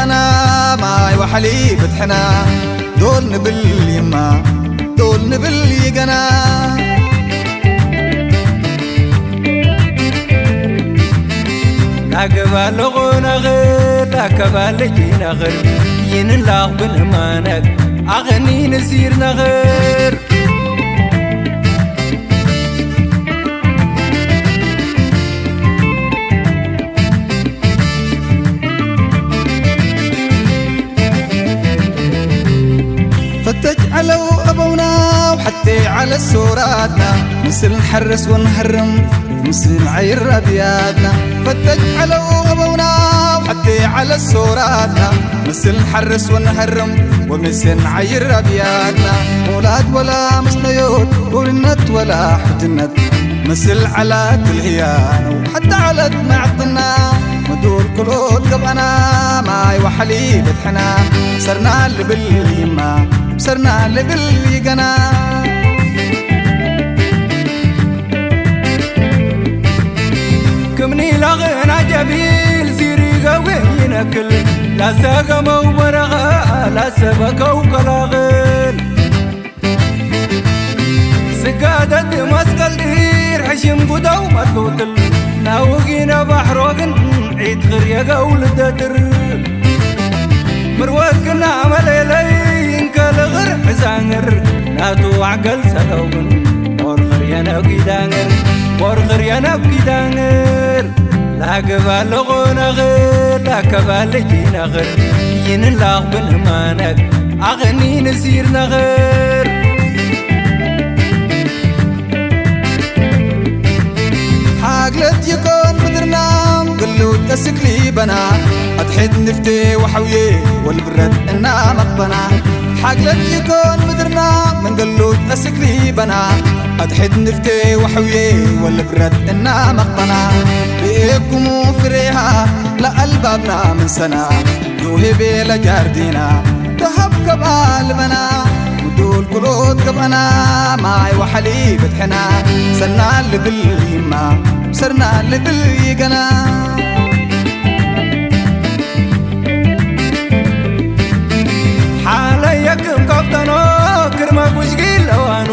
ኣና ማይ ዋሕሊ ብትሕና ዶል ንብል ይማ ዶል ንብል ይገና። ላገባ ኣለኾ ናኽል ላከባ ልጂ ናኽል ይንላኽ ብንማነክ ኣኸኒ ንሲር ናኽር። ፈተጅ ዓለው ኣበውና ውሓቴ ዓለ ሶራትና ምስል ንሐርስ ወንሀርም ምስል ዓይር ኣብያትና። ፈተጅ ዓለው ኣበውና ውሓቴ ዓለ ሶራትና ምስል ንሐርስ ወንሀርም ወምስል ዓይር ኣብያትና። ሞላድ ወላ ምስነዮት ውርነት ወላ ሕትነት ምስል ዓላት ትልህያኑ ሓታ ዓለት መዕጥና ምዱር ክሎት ገብኣና ማይ ዋሕሊ በትሕና ሰርና ልብል ይማ ሰርና ልብል ይገና። ክምኒ ላኽና ጀቢል ሲሪገዊ ይነክል ላሰገመው በረኻ ላሰበከው ቀላቕል ስጋደት መስቀል ዲር ሕሽም ጉደው መትውትል ናውጊነ ባሕሮ ግን ዒት ኽርየገው ልደትር ምርወክና መለለይ እንከልኽር ሕዛንር ናቱ ዋዕገል ሰለው ግን ቦርኽር የነብ ኪዳንር ቦርኽር የነብ ኪዳንር ላገባ ለኾ ነኽር ላከባ ልጂ ነኽር ይንላኽ ብንማነክ ኣኸኒ ንሲር ነኽር ሓግለት ይኮን ምድርና ግሉት ተስክሊ በና ኣትሕት ንፍቴ ወሐውዬ ወልብረት እና መቅበና ሓግለት ይኮን ምድርና መንገሉት ተስክሊ በና ኣትሕት ንፍቴ ወሐውዬ ወልብረት እና መቅበና ብኤኩሙ ፍሬሃ ለኣልባብና ምንሰና ዱሄቤ ለጃርዲና ደሃብ ገብኣ ልበና ምዱል ኩሎት ገብኣና ማይ ዋሕሊ በትሕና ሰርና ልብል ይማ ሰርና ልብል ይገና። ሓለየክም ከብተኖ ክርመ ጉሽጊ ለዋኑ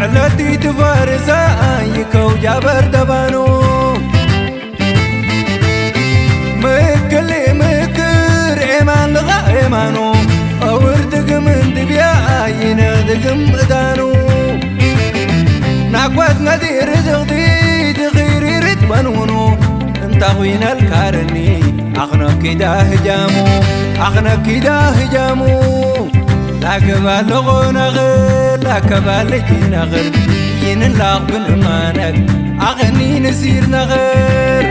ዕለቲ ትፈርሰ ይከው ጃበር ደባኑ ምክል ምክር ኤማን ልኻ ኤማኑ ኣውር ድግም እንድብያ ኣይነ ድግም እዳኑ ናጓት ነዲር ዝቕቲ ድኺሪርት በንውኑ እንታ ኹይነልካርኒ ኣኽነኪዳ ህጃሙ ኣኽነኪዳ ህጃሙ ላገባ ለኾ ነኽር ላከባ ልጂ ነኽር ይንላኽ ብንማነክ ኣኸኒ ንሲር ነኽር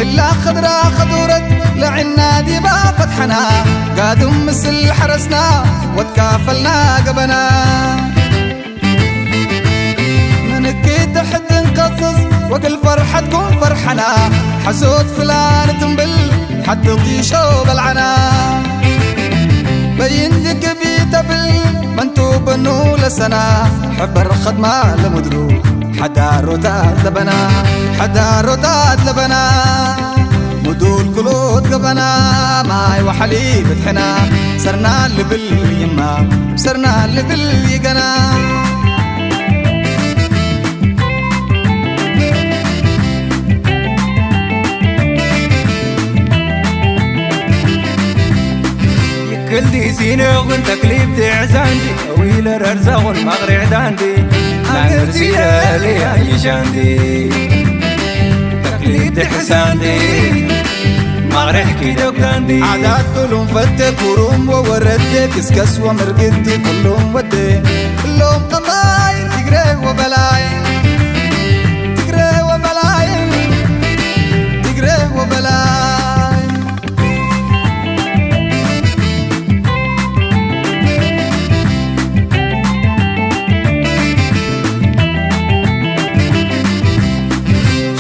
እላ ኸድራ ኸዱረት ለዕና ዲባ ፈትሐና ጋድም ምስል ሐረስና ወትካፈልና ገበና ምንኪ ተሕትን ከስስ ወግል ፈርሐትኩም ፈርሐና ሓሶት ፍላን ትንብል ሓቲ ጢሾ በልዓና በይን ድግቢ ተብል መንቱ በኑ ለሰና ሕበር ኸድማ ለምድሩ ሓዳሮታት ለበና ሓዳሮታት ለበና ምዱል ክሎት ገበና ማይ ዋሕሊ በትሕና ሰርና ልብል ይማ ሰርና ልብል ይገና። ይክልዲ ሲነኹን ተክሊብ ትዕዛንዲ ዊለ ረርዛኹን ማቕሬዕ ዳንዲ ናንርሲለልያ ይሻንዲ ተክሊብ ትሕሳንዲ ማቕሬሕ ኪደብ ዳንዲ ዓዳት ጡሉም ፈቴ ኩሩም ወወረዴ ክስከስ ወምርግቲ ኩሉም ወዴ ኩሎም ቀባይ ትግሬ ወበላይ ትግሬ ወበላይ ትግሬ ወበላይ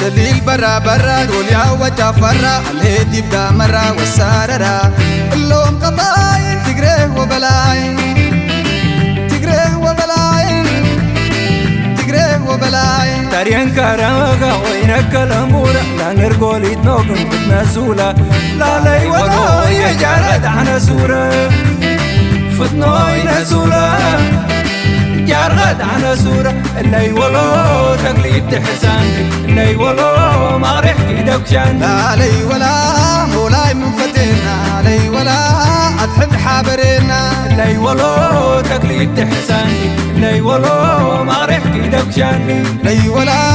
ጀሊል በራ በራ ዶልያ ወጫ ፈራ አልሄድ ይብዳ መራ ወሳረራ እሎም ቀጣይ ትግሬ ወበላይ ትግሬ ወበላይ ትግሬ ወበላይ ታሪየን ካራጋ ወይነ أكل أمورة لا نرجولي تنوكم فتنا سولا. لا لا يولو يا جارة دعنا سورة. فتنوي نسولا. جارة دعنا سورة. اللي ولو تقليد تحسان. اللي ولو ما رح كيدك شان. لا لي ولا مولاي من فتنا. لي ولا أتحد حابرنا. اللي ولو تقليد تحسان. اللي ولو ما رح كيدك شان. لي ولا